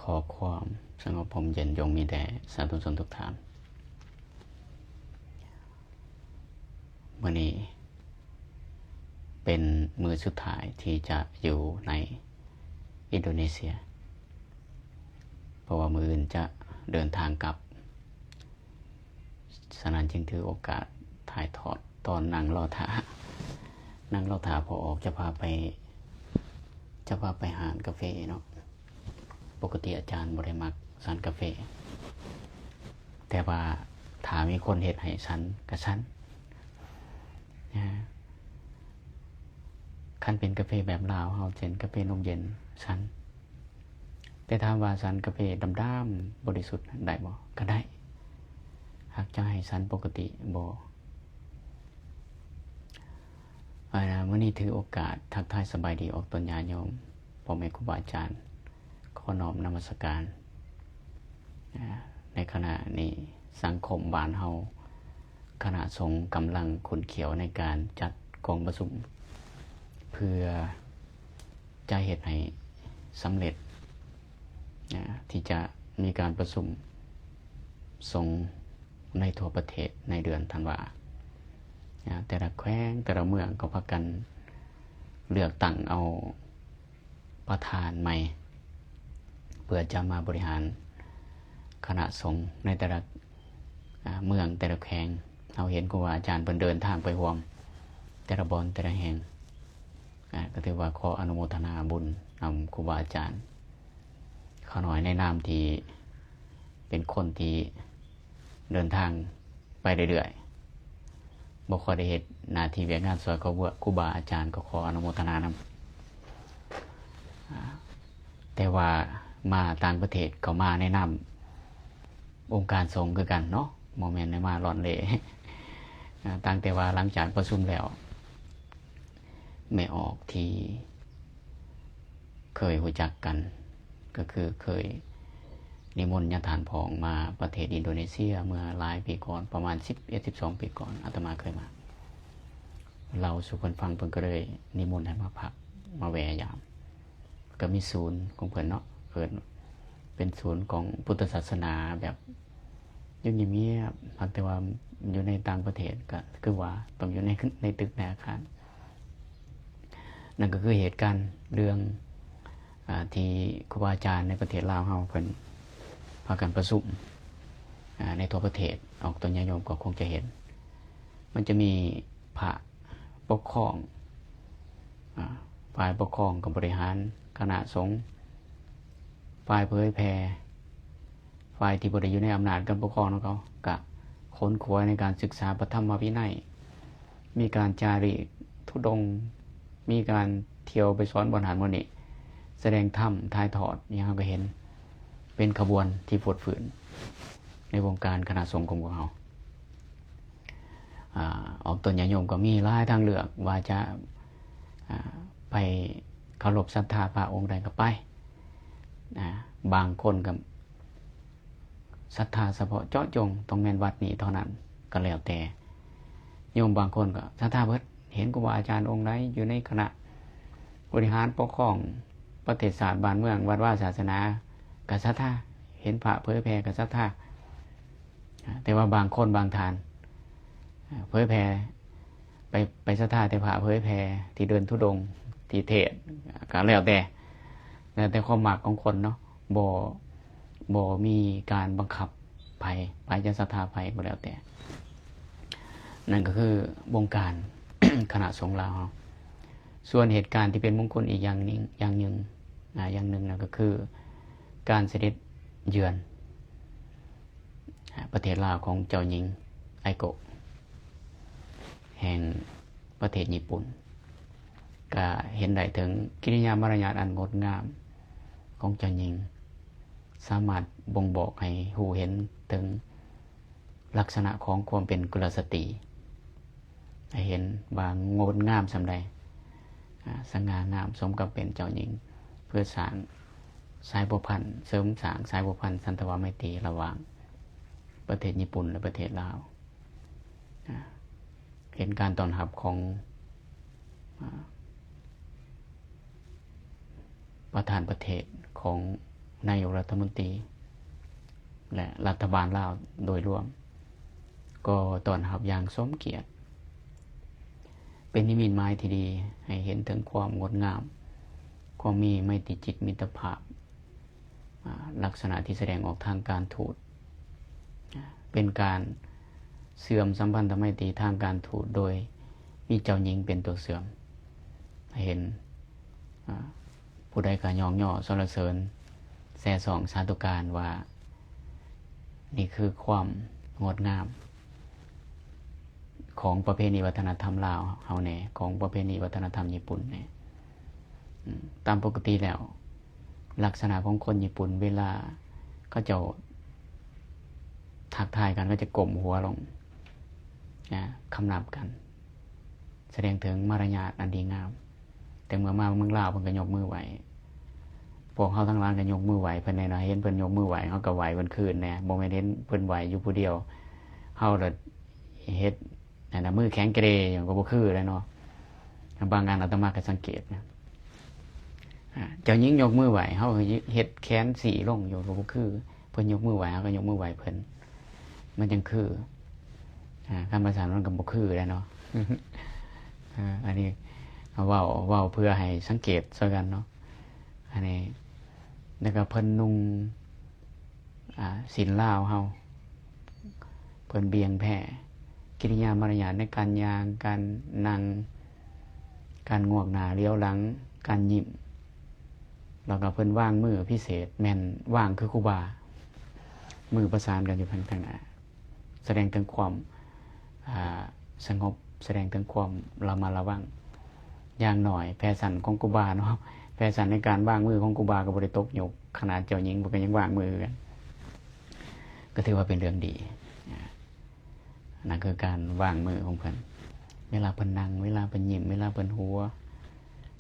ຂໍຄວາມສະຫງົບຮົ່ມເຢັນຈົ່ງມີແດ່ສາທຸຊົນທຸກທ່ານ. ມື້ນີ້ເປັນມື້ສຸດທ້າຍທີ່ຈະຢູ່ໃນອິນໂດເນເຊຍ ເພາະວ່າມື້ອື່ນຈະເດີນທາງກັບ. ສະນັ້ນຈຶ່ງຖືໂອກາດຖ່າຍທອດຕອນນັ່ງລໍຖ້າ, ນັ່ງລໍຖ້າພໍ່ອອກຈະພາໄປ, ຈະພາໄປຮ້ານກາເຟເນາະ. ປົກກະຕິອາຈານບໍ່ໄດ້ມັກສັນກາເຟ, ແຕ່ວ່າຖ້າມີຄົນເຮັດໃຫ້ສັນກະສັນ. ຄັນເປັນກາເຟແບບລາວເຮົາ ເຊັ່ນກາເຟນົມເຢັນ ສັນ. ແຕ່ຖາມວ່າສັນກາເຟດຳໆບໍລິສຸດໄດ້ບໍ່? ກໍໄດ້, ຫາກຈະໃຫ້ສັນປົກກະຕິບໍ່. ອາ ມື້ນີ້ຖືໂອກາດທັກທາຍສະບາຍດີອອກຕົນຍາດໂຍມ ພໍ່ແມ່ຄູບາອາຈານ, ຂໍນ້ອມນະມັດສະການ. ອາ ໃນຂະນະນີ້ສັງຄົມບ້ານເຮົາ, ຄະນະສົງກຳລັງຂຸ້ນຂ້ຽວໃນການຈັດກອງປະຊຸມ ເພື່ອ ຈະເຮັດໃຫ້ສຳເລັດ ນະ ທີ່ຈະມີການປະຊຸມສົງໃນທົ່ວປະເທດໃນເດືອນທັນວາ. ນະ ແຕ່ລະແຂວງແຕ່ລະເມືອງກໍພາກັນເລືອກຕັ້ງເອົາປະທານໃໝ່ ເພື່ອຈະມາບໍລິຫານຄະນະສົງໃນແຕ່ລະ ອາ ເມືອງແຕ່ລະແຂວງ. ເຮົາເຫັນຄູບາອາຈານເພິ່ນເດີນທາງໄປຮ່ວມແຕ່ລະບ່ອນແຕ່ລະແຫ່ງ. ອາ ກໍຖືວ່າຂໍອະນຸໂມທະນາບຸນນຳຄູບາອາຈານຂ້ານ້ອຍ ໃນນາມທີ່ເປັນຄົນທີ່ເດີນທາງໄປເລື້ອຍໆ, ບໍ່ຄ່ອຍໄດ້ເຮັດໜ້າທີ່ວຽກງານຊ່ອຍຂອງຄູບາອາຈານ, ກໍຂໍອະນຸໂມທະນານຳ. ອາ ແຕ່ວ່າມາຕ່າງປະເທດກໍມາໃນນາມອົງການສົງຄືກັນເນາະ, ບໍ່ແມ່ນໄດ້ມາລ່ອນເລ່. ອາ ຕັ້ງແຕ່ວ່າຫຼັງຈາກປະຊຸມແລ້ວ ແມ່ອອກທີ່ເຄີຍຮູ້ຈັກກັນ ກໍຄືເຄີຍນິມົນຍາທ່ານຜອງມາປະເທດອິນໂດເນເຊຍເມື່ອຫຼາຍປີກ່ອນ, ປະມານສິບເອັດ ສິບສອງປີກ່ອນ ອາດຕະມາເຄີຍມາເລົ່າສູ່ເພິ່ນຟັງ, ເພິ່ນກໍເລີຍນິມົນໃຫ້ມາພັກ ມາແວ່ຢາມ. ກໍມີສູນຂອງເພິ່ນເນາະ, ເພິ່ນເປັນສູນຂອງພຸດທະສາສະໜາແບບຢູ່ງຽບໆ, ຫາກແຕ່ວ່າຢູ່ໃນຕ່າງປະເທດກໍຄືວ່າຕ້ອງຢູ່ໃນ, ໃນຕຶກໃນອາຄານ. ນັ້ນກໍຄືເຫດການເລື່ອງ ອາ ທີ່ຄູບາອາຈານໃນປະເທດລາວເຮົາເພິ່ນພາກັນປະຊຸມ ອາ ໃນທົ່ວປະເທດ, ອອກຕົນຍາດໂຍມກໍຄົງຈະເຫັນ. ມັນຈະມີພະ ປົກຄອງ, ອາ ຝ່າຍປົກຄອງກໍບໍລິຫານຄະນະສົງ, ຝ່າຍເຜີຍແຜ່, ຝ່າຍທີ່ບໍ່ໄດ້ຢູ່ໃນອຳນາດການປົກຄອງນຳເຂົາ ກະຂົນຂວາຍໃນການສຶກສາພະທຳມະວິໄນ, ມີການຈາລິກທຸດົງ, ມີການທ່ຽວໄປສອນບ່ອນຫັ້ນບ່ອນນີ້, ສະແດງທຳ, ຖ່າຍທອດຫຍັງ ເຮົາກໍເຫັນເປັນຂະບວນທີ່ຟົດຟື້ນໃນວົງການຄະນະສົງຂອງພວກເຮົາ. ອາ ອອກຕົນຍາດໂຍມກໍມີຫຼາຍທາງເລືອກວ່າຈະ ອາ ໄປເຄົາລົບສັດທາພະອົງໃດກໍໄປ. ອາ ບາງຄົນກໍສັດທາສະເພາະເຈາະຈົງຕ້ອງແມ່ນວັດນີ້ເທົ່ານັ້ນກໍແລ້ວແຕ່. ໂຍມບາງຄົນກໍສັດທາເບິດ, ເຫັນຄູບາອາຈານອົງໃດຢູ່ໃນຄະນະບໍລິຫານປົກຄອງປະເທດຊາດບ້ານເມືອງ ວັດວາສາສະໜາກໍສັດທາ, ເຫັນພະເຜີຍແຜ່ກໍສັດທາ. ແຕ່ວ່າບາງຄົນບາງທ່ານ ເຜີຍແຜ່ ໄປ ໄປສັດທາແຕ່ພະເຜີຍແຜ່ທີ່ເດີນທຸດົງ ທີ່ເທດ ກໍແລ້ວແຕ່, ແລ້ວແຕ່ຄວາມມັກຂອງຄົນເນາະ, ບໍ່ ບໍ່ມີການບັງຄັບໃຜ, ໃຜຈະສັດທາໃຜກໍແລ້ວແຕ່. ນັ້ນກໍຄືວົງການຄະນະສົງລາວເຮົາ. ສ່ວນເຫດການທີ່ເປັນມົງຄຸນອີກຢ່າງໜຶ່ງ, ຢ່າງໜຶ່ງ, ອາ, ຢ່າງໜຶ່ງນັ້ນກໍຄືການສະເດັດເຢືອນ ປະເທດລາວຂອງເຈົ້າຍິງໄອໂກະ ແຫ່ງປະເທດຍີ່ປຸ່ນ ກະເຫັນໄດ້ເຖິງກິລິຍາມາລະຍາດອັນງົດງາມຂອງເຈົ້າຍິງ, ສາມາດບົ່ງບອກໃຫ້ຮູ້ເຫັນເຖິງລັກສະນະຂອງຄວາມເປັນກຸລະສະຕີ. ໃຫ້ເຫັນວ່າງົດງາມສ່ຳໃດ, ອາ, ສະຫງ່າງາມສົມກັບເປັນເຈົ້າຍິງ, ເພື່ອສ້າງສາຍພົວພັນ, ເສີມສ້າງສາຍພົວພັນສັນທະວາໄມຕີລະຫວ່າງປະເທດຍີ່ປຸ່ນ ແລະ ປະເທດລາວ. ອາ, ເຫັນການຕ້ອນຮັບຂອງ, ອາ, ປະທານປະເທດຂອງ ນາຍົກລັດຖະມົນຕີ ແລະ ລັດຖະບານລາວໂດຍລວມ ກໍຕ້ອນຮັບຢ່າງສົມກຽດ. ເປັນນິມິດໝາຍທີ່ດີໃຫ້ເຫັນເຖິງຄວາມງົດງາມ, ຄວາມມີໄມຕີຈິດມິດຕະພາບ, ອາ, ລັກສະນະທີ່ສະແດງອອກທາງການທູດ, ອາ, ເປັນການເຊື່ອມສຳພັນທຳໄມຕີທາງການທູດໂດຍມີເຈົ້າຍິງເປັນຕົວເຊື່ອມ. ເຫັນ, ອາ, ຜູ້ໃດກໍຍ້ອງຍໍສັນລະເສີນແຊຊ່ອງສາທຸການວ່າ ນີ້ຄືຄວາມງົດງາມຂອງປະເພນີວັດທະນະທຳລາວເຮົາແດ່, ຂອງປະເພນີວັດທະນະທຳຍີ່ປຸ່ນແດ່. ອາ, ຕາມປົກກະຕິແລ້ວ ລັກສະນະຂອງຄົນຍີ່ປຸ່ນ ເວລາເຂົາເຈົ້າທັກທາຍກັນ ເຂົາຈະກົ້ມຫົວລົງ, ອາ, ຄຳນັບກັນ ສະແດງເຖິງມາລະຍາດອັນດີງາມ. ແຕ່ເມື່ອມາເມືອງລາວ ເພິ່ນກໍຍົກມືໄຫວ້. ພວກເຮົາທັງຫຼາຍກໍຍົກມືໄຫວ້ເພິ່ນແດ່ເນາະ, ເຫັນເພິ່ນຍົກມືໄຫວ້ ເຮົາກໍໄຫວ້ເພິ່ນຄືນແດ່. ບໍ່ແມ່ນເຫັນເພິ່ນໄຫວ້ຢູ່ຜູ້ດຽວ ເຮົາລະເຮັດອັນນະ ມືແຂງເກເຣ ຫຍັງກໍບໍ່ຄືແລ້ວເນາະ. ບາງອັນອາດຕະມາກໍສັງເກດນະ, ອາ, ເຈົ້າຍິງຍົກມືໄຫວ້ ເຮົາກໍເຮັດແຂນຊີ້ລົງຢູ່ ກໍບໍ່ຄື. ເພິ່ນຍົກມືໄຫວ້ ເຮົາກໍຍົກມືໄຫວ້ເພິ່ນ ມັນຈັ່ງຄື. ອາ, ຄັນວ່າຊັ້ນມັນກໍບໍ່ຄືແລ້ວເນາະ. ອາ, ອັນນີ້ເວົ້າ, ເວົ້າເພື່ອໃຫ້ສັງເກດຊ່ອຍກັນເນາະ. ອັນນີ້ ແລ້ວກໍເພິ່ນນຸ່ງ, ອາ, ສິ້ນລາວເຮົາ, ເພິ່ນບ່ຽງແຜ່ ກິລິຍາມາລະຍາດໃນການຍ່າງ, ການນັ່ງ, ການງວກໜ້າຫຼຽວຫຼັງ, ການຍິ້ມ. ແລ້ວກໍເພິ່ນວາງມືພິເສດ ແມ່ນວາງຄືຄູບາ, ມືປະສານກັນຢູ່ທາງໜ້າ ສະແດງເຖິງຄວາມ, ອາ, ສະຫງົບ, ສະແດງເຖິງຄວາມລະມັດລະວັງ. ຢ່າງໜ້ອຍແຟຊັນຂອງຄູບາເນາະ, ແຟຊັນໃນການວາງມືຂອງຄູບາກໍບໍ່ໄດ້ຕົກຍຸກ, ຂະໜາດເຈົ້າຍິງເພິ່ນກໍຍັງວາງມືຄືກັນ, ກໍຖືວ່າເປັນເລື່ອງດີ. ອາ, ນັ້ນຄືການວາງມືຂອງເພິ່ນ ເວລາເພິ່ນນັ່ງ, ເວລາເພິ່ນຍິ້ມ, ເວລາເພິ່ນຫົວ,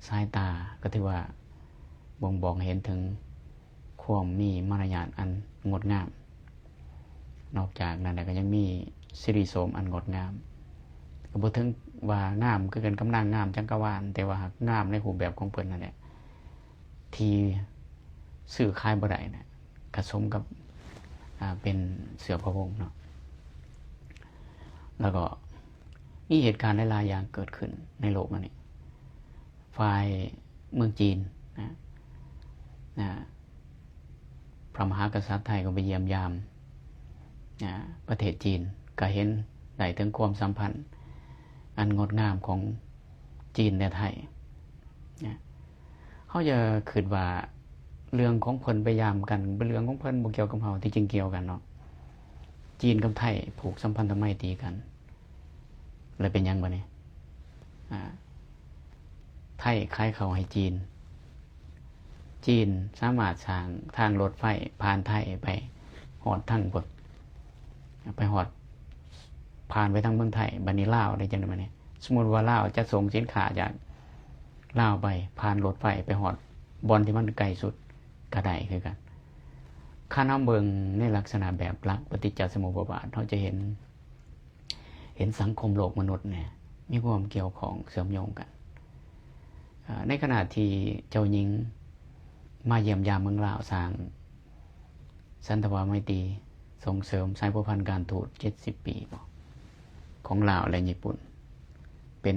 ສາຍຕາກໍຖືວ່າບົ່ງບອກໃຫ້ເຫັນເຖິງຄວາມມີມາລະຍາດອັນງົດງາມ. ນອກຈາກນັ້ນແລ້ວກໍຍັງມີສິລິໂສມອັນງົດງາມ, ກໍບໍ່ເຖິງວ່າງາມຄືກັນກັບນາງງາມຈັກກະວານ, ແຕ່ວ່າຫາກງາມໃນຮູບແບບຂອງເພິ່ນນັ້ນແຫຼະ ທີ່ຊື້ຂາຍບໍ່ໄດ້ນະ, ກະສົມກັບ, ອາ, ເປັນເສື້ອພະວົງເນາະ. ແລ້ວກໍມີເຫດການຫຼາຍໆຢ່າງເກີດຂຶ້ນໃນໂລກອັນນີ້. ຝ່າຍເມືອງຈີນນະ, ນະ, ພະມະຫາກະສັດໄທກໍໄປຢ້ຽມຢາມ, ນະ, ປະເທດຈີນ, ກໍເຫັນໄດ້ເຖິງຄວາມສຳພັນອັນງົດງາມຂອງຈີນແລະໄທນະ. ເຮົາຢ່າຄິດວ່າເລື່ອງຂອງເພິ່ນໄປຢາມກັນ ເປັນເລື່ອງຂອງເພິ່ນ ບໍ່ກ່ຽວກັບເຮົາ, ທີ່ຈິງກ່ຽວກັນເນາະ. ຈີນກັບໄທຜູກສຳພັນທຳໄມຕີກັນ ແລ້ວເປັນຫຍັງບາດນີ້? ອາ, ໄທຂາຍເຂົ້າໃຫ້ຈີນ, ຈີນສາມາດສ້າງທາງລົດໄຟຜ່ານໄທໄປຮອດທາງພຸ້ນ, ໄປຮອດ, ຜ່ານໄປທາງເມືອງໄທ. ບາດນີ້ລາວໄດ້ຈັ່ງໃດບາດນີ້? ສົມມຸດວ່າລາວຈະສົ່ງສິນຄ້າຈາກລາວໄປ ຜ່ານລົດໄຟໄປຮອດບ່ອນທີ່ມັນໃກ້ສຸດກໍໄດ້ຄືກັນ. ຄັນເຮົາເບິ່ງໃນລັກສະນະແບບຫຼັກປະຕິດຈະສະໝຸດປະບາດ ເຮົາຈະເຫັນ ເຫັນສັງຄົມໂລກມະນຸດນີ້ມີຄວາມກ່ຽວຂ້ອງເຊື່ອມໂຍງກັນ. ເອີ່ ໃນຂະນະທີ່ເຈົ້າຍິງມາຢ້ຽມຢາມເມືອງລາວ ສ້າງສັນທະວາໄມຕີ ສົ່ງເສີມສາຍພົວພັນການທູດເຈັດສິບປີ ຂອງລາວ ແລະ ຍີ່ປຸ່ນ ເປັນ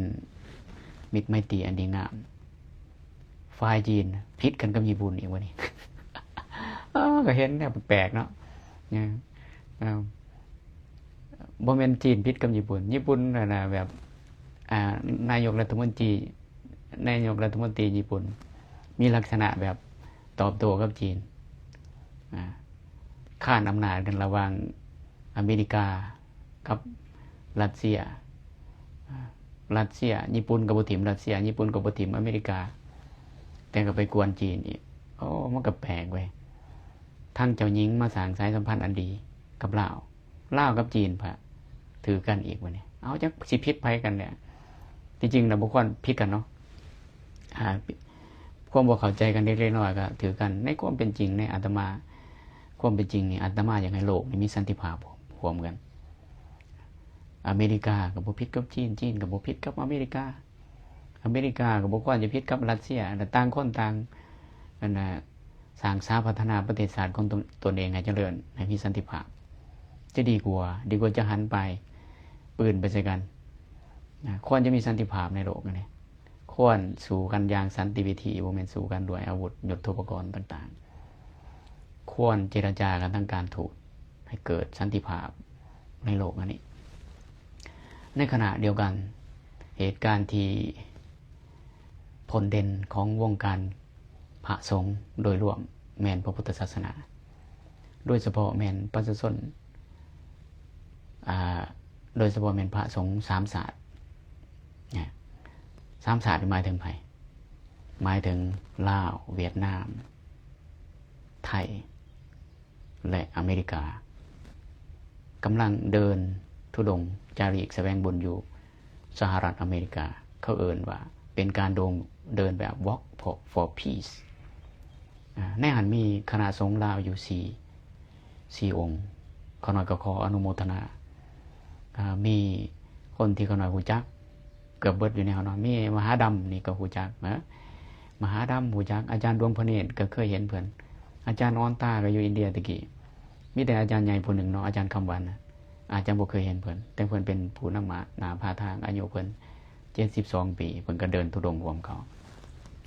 ມິດໄມຕີອັນດີງາມ. ຝ່າຍຈີນຜິດກັນກັບຍີ່ປຸ່ນອີກວະນີ້. ເອີ ກໍເຫັນແນວແປກໆເນາະ. ເອີ ບໍ່ແມ່ນຈີນຜິດກັບຍີ່ປຸ່ນ, ຍີ່ປຸ່ນຫັ້ນນະ ແບບ ອ່າ ນາຍົກລັດຖະມົນຕີ ນາຍົກລັດຖະມົນຕີຍີ່ປຸ່ນ ມີລັກສະນະແບບຕອບໂຕ້ກັບຈີນ ອ່າ ຄ້ານອຳນາດກັນລະຫວ່າງອາເມລິກາກັບຣັດເຊຍ. ອ່າ ຣັດເຊຍ, ຍີ່ປຸ່ນກໍບໍ່ຖິ້ມຣັດເຊຍ, ຍີ່ປຸ່ນກໍບໍ່ຖິ້ມອາເມລິກາ, ແຕ່ກໍໄປກວນຈີນອີກ. ໂອ້ ມັນກໍແປກເວີຍ. ທາງເຈົ້າຍິງມາສ້າງສາຍສຳພັນອັນດີກັບລາວ, ລາວກັບຈີນພະຖືກກັນອີກບາດນີ້. ເອົາ ຈັກຊິຜິດໃຜກັນແຫຼະ. ທີ່ຈິງນະ ບໍ່ຄວນຜິດກັນເນາະ. ອ່າ ຄວາມບໍ່ເຂົ້າໃຈກັນເລັກໆນ້ອຍໆກໍຖືກກັນ. ໃນຄວາມເປັນຈິງ ໃນອາດຕະມາ ຄວາມເປັນຈິງນີ້ ອາດຕະມາຢາກໃຫ້ໂລກນີ້ມີສັນຕິພາບຮ່ວມກັນ. ອາເມລິກາກໍບໍ່ຜິດກັບຈີນ, ຈີນກໍບໍ່ຜິດກັບອາເມລິກາ, ອາເມລິກາກໍບໍ່ຄວນຈະຜິດກັບຣັດເຊຍ, ແລະ ຕ່າງຄົນຕ່າງ ອັນນ່າ ສ້າງສາພັດທະນາປະເທດຊາດຂອງຕົນ ຕົນເອງໃຫ້ຈະເລີນ ໃຫ້ມີສັນຕິພາບ ຈະດີກວ່າ ດີກວ່າຈະຫັນປາຍປືນໄປໃສ່ກັນນະ. ຄວນຈະມີສັນຕິພາບໃນໂລກນີ້ ຄວນສູ້ກັນຢ່າງສັນຕິວິທີ ບໍ່ແມ່ນສູ້ກັນດ້ວຍອາວຸດຍຸດໂທປະກອນຕ່າງໆ. ຄວນເຈລະຈາກັນທາງການທູດ ໃຫ້ເກີດສັນຕິພາບໃນໂລກອັນນີ້. ໃນຂະນະດຽວກັນ ເຫດການທີ່ພົ້ນເດັ່ນຂອງວົງການພະສົງໂດຍລວມແມ່ນພະພຸດທະສາສະໜາ, ໂດຍສະເພາະແມ່ນປະຊາຊົນ ອາ ໂດຍສະເພາະແມ່ນພະສົງສາມຊາດນະ. ສາມຊາດນີ້ໝາຍເຖິງໃຜ? ໝາຍເຖິງລາວ, ຫວຽດນາມ, ໄທ ແລະ ອາເມລິກາ ກຳລັງເດີນທຸດົງຈາລິກສະແຫວງບຸນຢູ່ສະຫະລັດອາເມລິກາ. ເຂົາເອີ້ນວ່າເປັນການດົງເດີນແບບ Walk for, for Peace. ອາ ໃນຫັ້ນມີຄະນະສົງລາວຢູ່ສີ່ ສີ່ອົງ. ຂ້ານ້ອຍກໍຂໍອະນຸໂມທະນາ. ອາ ມີຄົນທີ່ຂ້ານ້ອຍຮູ້ຈັກ ເກືອບເບິດຢູ່ໃນເຮົາເນາະ. ມີມະຫາດຳນີ້ກໍຮູ້ຈັກນະ ມະຫາດຳຮູ້ຈັກ, ອາຈານດວງພະເນດກໍເຄີຍເຫັນເພິ່ນ, ອາຈານອອນຕາກໍຢູ່ອິນເດຍແຕ່ກີ້. ມີແຕ່ອາຈານໃຫຍ່ຜູ້ໜຶ່ງເນາະ ອາຈານຄຳວັນນະ ອາດຈະບໍ່ເຄີຍເຫັນເພິ່ນ ແຕ່ເພິ່ນເປັນຜູ້ນຳໜ້າພາທາງ. ອາຍຸເພິ່ນເຈັດສິບສອງປີ ເພິ່ນກໍເດີນທຸດົງຮ່ວມເຂົາ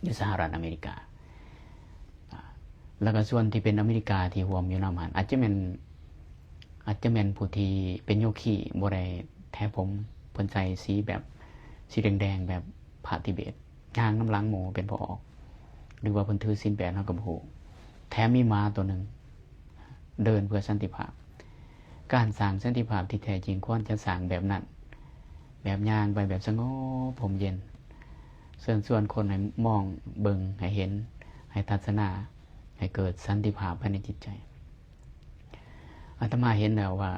ຢູ່ສະຫະລັດອາເມລິກາ. ອາ ແລ້ວກໍສ່ວນທີ່ເປັນອາເມລິກາທີ່ຮ່ວມຢູ່ນຳຫັ້ນ ອາດຈະແມ່ນ ອາດຈະແມ່ນຜູ້ທີ່ເປັນໂຍຄີ ບໍ່ໄດ້ແຖຜົມ, ເພິ່ນໃສ່ສີແບບ ສີແດງໆ ແບບພະທິເບດ ຍ່າງນຳຫຼັງໝູ່ເປັນຜູ້ອອກ ຫຼືວ່າເພິ່ນຖືສິນແປດ ເຮົາກໍບໍ່ຮູ້. ແຖມມີໝາຕົວໜຶ່ງເດີນເພື່ອສັນຕິພາບ. ການສ້າງສັນຕິພາບທີ່ແທ້ຈິງຄວນຈະສ້າງແບບນັ້ນ, ແບບຍ່າງໄປແບບສະຫງົບຮົ່ມເຢັນ, ເຊີນຊວນຄົນໃຫ້ມອງເບິ່ງ, ໃຫ້ເຫັນ, ໃຫ້ທັດສະນາ, ໃຫ້ເກີດສັນຕິພາບພາຍໃນຈິດໃຈ. ອາດຕະມາເຫັນແລ້ວວ່າ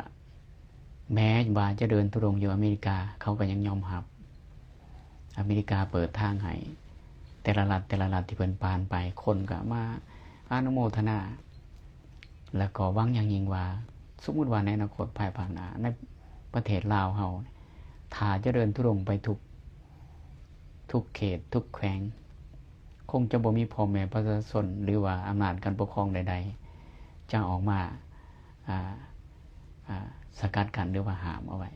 ແມ້ວ່າຈະເດີນທຸດົງຢູ່ອາເມລິກາ ເຂົາກໍຍັງຍອມຮັບ. ອາເມລິກາເປີດທາງໃຫ້ແຕ່ລະລັດ ແຕ່ລະລັດທີ່ເພິ່ນຜ່ານໄປ ຄົນກໍມາອະນຸໂມທະນາ ແລ້ວກໍຫວັງຢ່າງຍິ່ງວ່າ ສົມມຸດວ່າໃນອະນາຄົດພາຍພາກໜ້າ ໃນປະເທດລາວເຮົາ ຖ້າຈະເດີນທຸດົງໄປທຸກ ທຸກເຂດ ທຸກແຂວງ ຄົງຈະບໍ່ມີພໍ່ແມ່ປະຊາຊົນ ຫຼືວ່າອຳນາດການປົກຄອງໃດໆ ຈະອອກມາ ອາ ອາ ສະກັດກັ້ນ ຫຼືວ່າຫ້າມເອົາໄວ້.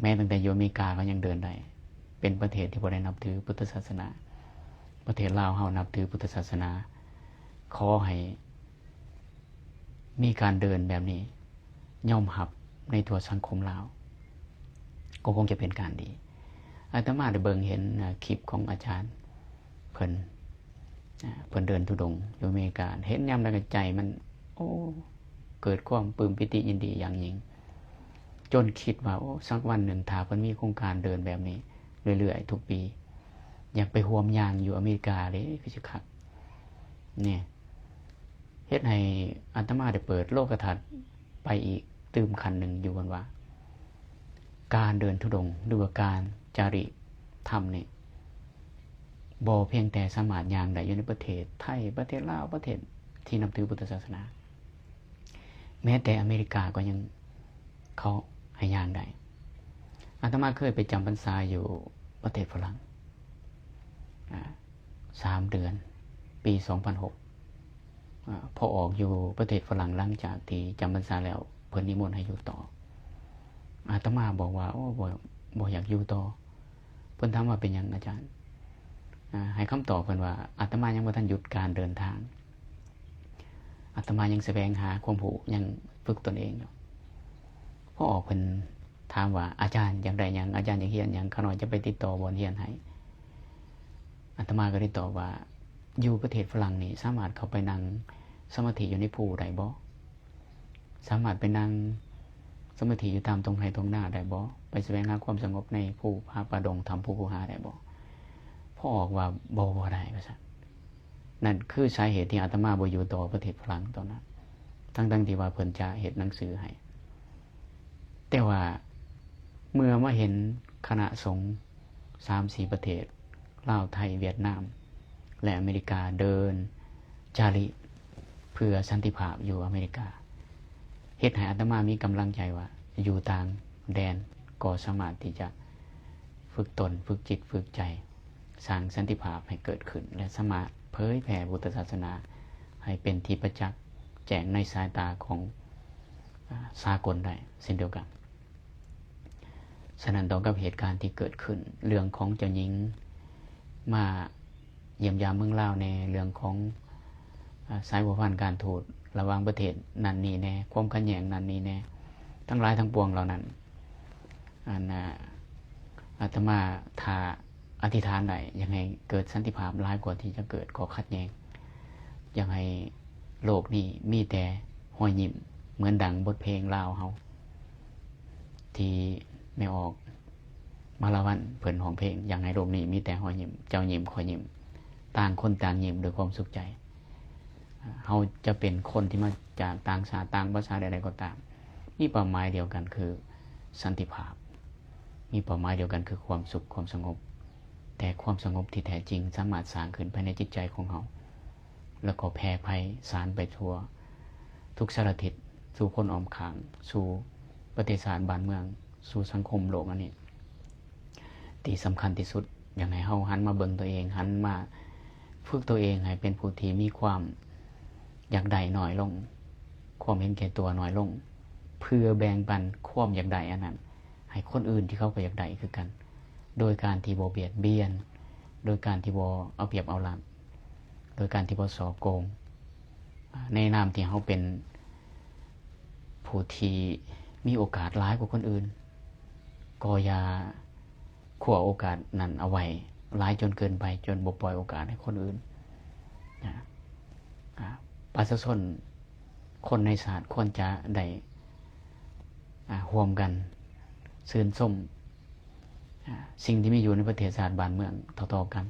ແມ້ຕັ້ງແຕ່ຢູ່ອາເມລິກາກໍຍັງເດີນໄດ້ ເປັນປະເທດທີ່ບໍ່ໄດ້ນັບຖືພຸດທະສາສະໜາ. ປະເທດລາວເຮົານັບຖືພຸດທະສາສະໜາ. ຂໍໃຫ້ມີການເດີນແບບນີ້ ຍອມຮັບໃນທົ່ວສັງຄົມລາວ ກໍຄົງຈະເປັນການດີ. ອາດຕະມາໄດ້ເບິ່ງເຫັນ ອາ ຄລິບຂອງອາຈານເພິ່ນ ອາ ເພິ່ນເດີນທຸດົງຢູ່ອາເມລິກາ ເຫັນຍາມໃດກໍໃຈມັນ ໂອ້ ເກີດຄວາມປຶ້ມປີຕິຍິນດີຢ່າງຍິ່ງ ຈົນຄິດວ່າ ໂອ້ ສັກວັນໜຶ່ງ ຖ້າເພິ່ນມີໂຄງການເດີນແບບນີ້ເລື້ອຍໆ ທຸກປີ ຢາກໄປຮ່ວມຍ່າງຢູ່ອາເມລິກາເດ້ ຄືຊິຄັກ ນີ້ ເຮັດໃຫ້ອາດຕະມາໄດ້ເປີດໂລກະທັດໄປອີກຕື່ມຂັ້ນໜຶ່ງຢູ່ ເພິ່ນວ່າ ການເດີນທຸດົງ ຫຼືວ່າການຈາລິກທຳນີ້ ບໍ່ພຽງແຕ່ສາມາດຍ່າງໄດ້ຢູ່ໃນປະເທດໄທ, ປະເທດລາວ, ປະເທດທີ່ນັບຖືພຸດທະສາສະໜາ, ແມ້ແຕ່ອາເມລິກາກໍຍັງເຂົາໃຫ້ຍ່າງໄດ້. ອາດຕະມາເຄີຍໄປຈຳພັນສາຢູ່ປະເທດຝຣັ່ງ ອາ ສາມເດືອນ ປີສອງພັນຫົກ ອາ ພໍອອກຢູ່ປະເທດຝຣັ່ງ ຫຼັງຈາກທີ່ຈຳພັນສາແລ້ວ ເພິ່ນນິມົນໃຫ້ຢູ່ຕໍ່. ອາດຕະມາບອກວ່າ ໂອ້ ບໍ່ ບໍ່ຢາກຢູ່ຕໍ່. ເພິ່ນຖາມວ່າ ເປັນຫຍັງອາຈານ? ອາ ໃຫ້ຄຳຕອບເພິ່ນວ່າ ອາດຕະມາຍັງບໍ່ທັນຢຸດການເດີນທາງ. ອາດຕະມາຍັງສະແຫວງຫາຄວາມຮູ້, ຍັງຝຶກຕົນເອງຢູ່. ພໍອອກເພິ່ນຖາມວ່າ ອາຈານຢາກໄດ້ຫຍັງ? ອາຈານຢາກຮຽນຫຍັງ? ຂ້ານ້ອຍຈະໄປຕິດຕໍ່ບ່ອນຮຽນໃຫ້. ອາດຕະມາກໍໄດ້ຕອບວ່າ ຢູ່ປະເທດຝຣັ່ງນີ້ ສາມາດເຂົ້າໄປນັ່ງສະມາທິຢູ່ໃນພູໄດ້ບໍ່? ສາມາດໄປນັ່ງສະມາທິຢູ່ຕາມທົ່ງໄຮ່ທົ່ງນາໄດ້ບໍ່? ໄປສະແຫວງຫາຄວາມສະຫງົບໃນພູຜາປ່າດົງ ຖ້ຳພູພູຫາໄດ້ບໍ່? ພໍອອກວ່າ ບໍ່ ບໍ່ໄດ້ ວ່າຊັ້ນ. ນັ້ນຄືສາເຫດທີ່ອາດຕະມາບໍ່ຢູ່ຕໍ່ປະເທດຝຣັ່ງຕອນນັ້ນ ທັງໆທີ່ວ່າເພິ່ນຈະເຮັດໜັງສືໃຫ້. ແຕ່ວ່າເມື່ອມາເຫັນຄະນະສົງສາມສີ່ປະເທດ ລາວ, ໄທ, ຫວຽດນາມ ແລະ ອາເມລິກາ ເດີນຈາລິກເພື່ອສັນຕິພາບຢູ່ອາເມລິກາ ເຮັດໃຫ້ອາດຕະມາມີກຳລັງໃຈວ່າ ຢູ່ຕ່າງແດນກໍສາມາດທີ່ຈະຝຶກຕົນ, ຝຶກຈິດ, ຝຶກໃຈ, ສ້າງສັນຕິພາບໃຫ້ເກີດຂຶ້ນ ແລະ ສາມາດເຜີຍແຜ່ພຸດທະສາສະໜາ ໃຫ້ເປັນທີ່ປະຈັກແຈ້ງໃນສາຍຕາຂອງ ອາ ສາກົນໄດ້ເຊັ່ນດຽວກັນ. ສະນັ້ນ ຕໍ່ກັບເຫດການທີ່ເກີດຂຶ້ນ ເລື່ອງຂອງເຈົ້າຍິງມາຢ້ຽມຢາມເມືອງລາວແດ່, ເລື່ອງຂອງ ອາ ສາຍພົວພັນການທູດລະຫວ່າງປະເທດນັ້ນນີ້ແດ່, ຄວາມຂັດແຍ່ງນັ້ນນີ້ແດ່, ທັງຫຼາຍທັງປວງເຫຼົ່ານັ້ນ ອັນ ອາ ອາດຕະມາຖ້າອະທິຖານໄດ້ ຢາກໃຫ້ເກີດສັນຕິພາບຫຼາຍກວ່າທີ່ຈະເກີດຂໍ້ຂັດແຍ່ງ, ຢາກໃຫ້ໂລກນີ້ມີແຕ່ຮອຍຍິ້ມ ເໝືອນດັ່ງບົດເພງລາວເຮົາ ທີ່ແມ່ອອກມາລາວັນເພິ່ນຮ້ອງເພງ, ຢາກໃຫ້ໂລກນີ້ມີແຕ່ຮອຍຍິ້ມ, ເຈົ້າຍິ້ມ ຂ້ອຍຍິ້ມ, ຕ່າງຄົນຕ່າງຍິ້ມດ້ວຍຄວາມສຸກໃຈ. ເຮົາຈະເປັນຄົນທີ່ມາຈາກຕ່າງຊາດຕ່າງພາສາໃດໆກໍຕາມ ມີເປົ້າໝາຍດຽວກັນຄືສັນຕິພາບ, ມີເປົ້າໝາຍດຽວກັນຄືຄວາມສຸກຄວາມສະຫງົບ, ແຕ່ຄວາມສະຫງົບທີ່ແທ້ຈິງສາມາດສ້າງຂຶ້ນພາຍໃນຈິດໃຈຂອງເຮົາ ແລ້ວກໍແຜ່ໄພສານໄປທົ່ວທຸກສາລະທິດ, ສູ່ຄົນອ້ອມຂ້າງ, ສູ່ປະເທດຊາດບ້ານເມືອງ, ສູ່ສັງຄົມໂລກອັນນີ້. ທີ່ສຳຄັນທີ່ສຸດ ຢາກໃຫ້ເຮົາຫັນມາເບິ່ງຕົວເອງ, ຫັນມາຝຶກຕົວເອງໃຫ້ເປັນຜູ້ທີ່ມີຄວາມຢາກໄດ້ໜ້ອຍລົງ, ຄວາມເຫັນແກ່ຕົວໜ້ອຍລົງ, ເພື່ອແບ່ງປັນຄວາມຢາກໄດ້ອັນນັ້ນໃຫ້ຄົນອື່ນທີ່ເຂົາກໍຢາກໄດ້ຄືກັນ, ໂດຍການທີ່ບໍ່ບຽດບຽນ, ໂດຍການທີ່ບໍ່ເອົາປຽບເອົາລັດ, ໂດຍການທີ່ບໍ່ສໍ້ໂກງ. ໃນນາມທີ່ເຮົາເປັນຜູ້ທີ່ມີໂອກາດຫຼາຍກວ່າຄົນອື່ນ, ກໍຢ່າຄວ້າໂອກາດນັ້ນເອົາໄວ້ຫຼາຍຈົນເກີນໄປ, ຈົນບໍ່ປ່ອຍໂອກາດໃຫ້ຄົນອື່ນນະ. ອາ ປະຊາຊົນ ຄົນໃນຊາດຄວນຈະໄດ້ ອາ ຮ່ວມກັນຊື່ນຊົມ ອາ ສິ່ງທີ່ມີຢູ່ໃນປະເທດຊາດບ້ານເມືອງຕໍ່ໆກັນ.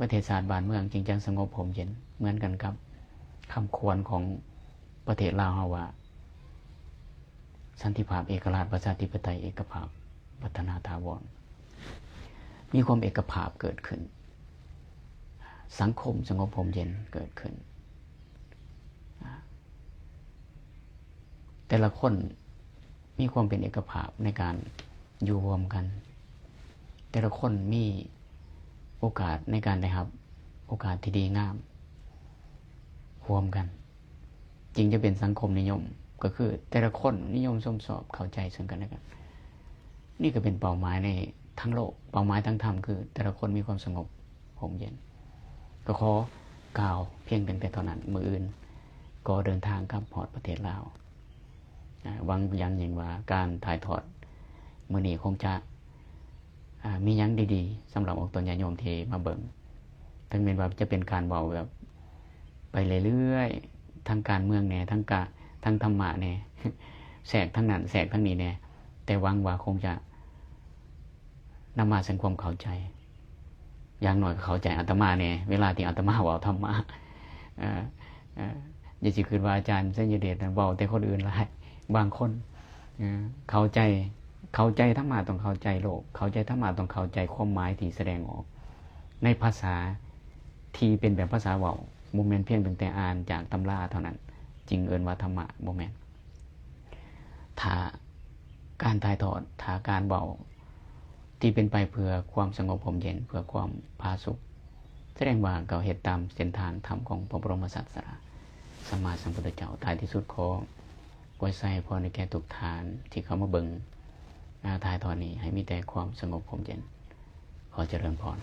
ປະເທດຊາດບ້ານເມືອງຈຶ່ງຈະສະຫງົບຮົ່ມເຢັນ ເໝືອນກັນກັບຄຳຂວັນຂອງປະເທດລາວເຮົາວ່າ ສັນຕິພາບ, ເອກະລາດ, ປະຊາທິປະໄຕ, ເອກະພາບ, ພັດທະນາຖາວອນ. ມີຄວາມເອກະພາບເກີດຂຶ້ນ, ສັງຄົມສະຫງົບຮົ່ມເຢັນເກີດຂຶ້ນ. ອາ ແຕ່ລະຄົນມີຄວາມເປັນເອກະພາບໃນການຢູ່ຮ່ວມກັນ, ແຕ່ລະຄົນມີໂອກາດໃນການໄດ້ຮັບໂອກາດທີ່ດີງາມຮ່ວມກັນ, ຈຶ່ງຈະເປັນສັງຄົມນິຍົມ, ກໍຄືແຕ່ລະຄົນນິຍົມຊົມຊອບເຂົ້າໃຈເຊິ່ງກັນແລະກັນ. ນີ້ກໍເປັນເປົ້າໝາຍໃນທາງໂລກ, ເປົ້າໝາຍທາງທຳຄືແຕ່ລະຄົນມີຄວາມສະຫງົບ ຮົ່ມເຢັນ. ກໍຂໍກ່າວພຽງເປັນແຕ່ເທົ່ານັ້ນ, ມື້ອື່ນກໍເດີນທາງກັບຮອດປະເທດລາວ. ອາ ຫວັງຢ່າງຍິ່ງວ່າການຖ່າຍທອດມື້ນີ້ຄົງຈະ ອາ ມີຫຍັງດີໆສຳລັບອອກຕົນຍາດໂຍມທີ່ມາເບິ່ງ, ເຖິງແມ່ນວ່າຈະເປັນການເວົ້າແບບໄປເລື້ອຍໆ ທັງການເມືອງແດ່, ທັງກະ ທັງທຳມະແດ່, ແຊກທາງນັ້ນແຊກທາງນີ້ແດ່, ແຕ່ຫວັງວ່າຄົງຈະ ນຳມາເຊິ່ງຄວາມເຂົ້າໃຈ, ຢ່າງໜ້ອຍກໍເຂົ້າໃຈອາດຕະມາແດ່ ເວລາທີ່ອາດຕະມາເວົ້າທຳມະ. ເອີ ເອີ ຢ່າຊິຄິດວ່າອາຈານໄຊຍະເດດນັ້ນເວົ້າແຕ່ຄົນອື່ນຫຼາຍ, ບາງຄົນ ເອີ ເຂົ້າໃຈ, ເຂົ້າໃຈທຳມະຕ້ອງເຂົ້າໃຈໂລກ, ເຂົ້າໃຈທຳມະຕ້ອງເຂົ້າໃຈຄວາມໝາຍທີ່ສະແດງອອກໃນພາສາທີ່ເປັນແບບພາສາເວົ້າ, ບໍ່ແມ່ນພຽງເປັນແຕ່ອ່ານຈາກຕຳລາເທົ່ານັ້ນຈຶ່ງເອີ້ນວ່າທຳມະ, ບໍ່ແມ່ນ. ຖ້າການຖ່າຍທອດ, ຖ້າການເວົ້າທີ່ເປັນໄປເພື່ອຄວາມສະຫງົບຮົ່ມເຢັນ, ເພື່ອຄວາມຜາສຸກ, ສະແດງວ່າເຂົາເຮັດຕາມເສັ້ນທາງທຳຂອງພະບໍລົມສາດສະດາສຳມາສຳພຸດທະເຈົ້າ. ທ້າຍທີ່ສຸດ ຂໍອວຍໄຊພອນໃຫ້ແກ່ທຸກທ່ານທີ່ເຂົ້າມາເບິ່ງ ອາ ຖ່າຍທອດນີ້ ໃຫ້ມີແຕ່ຄວາມສະຫງົບຮົ່ມເຢັນ. ຂໍຈະເລີນພອນ.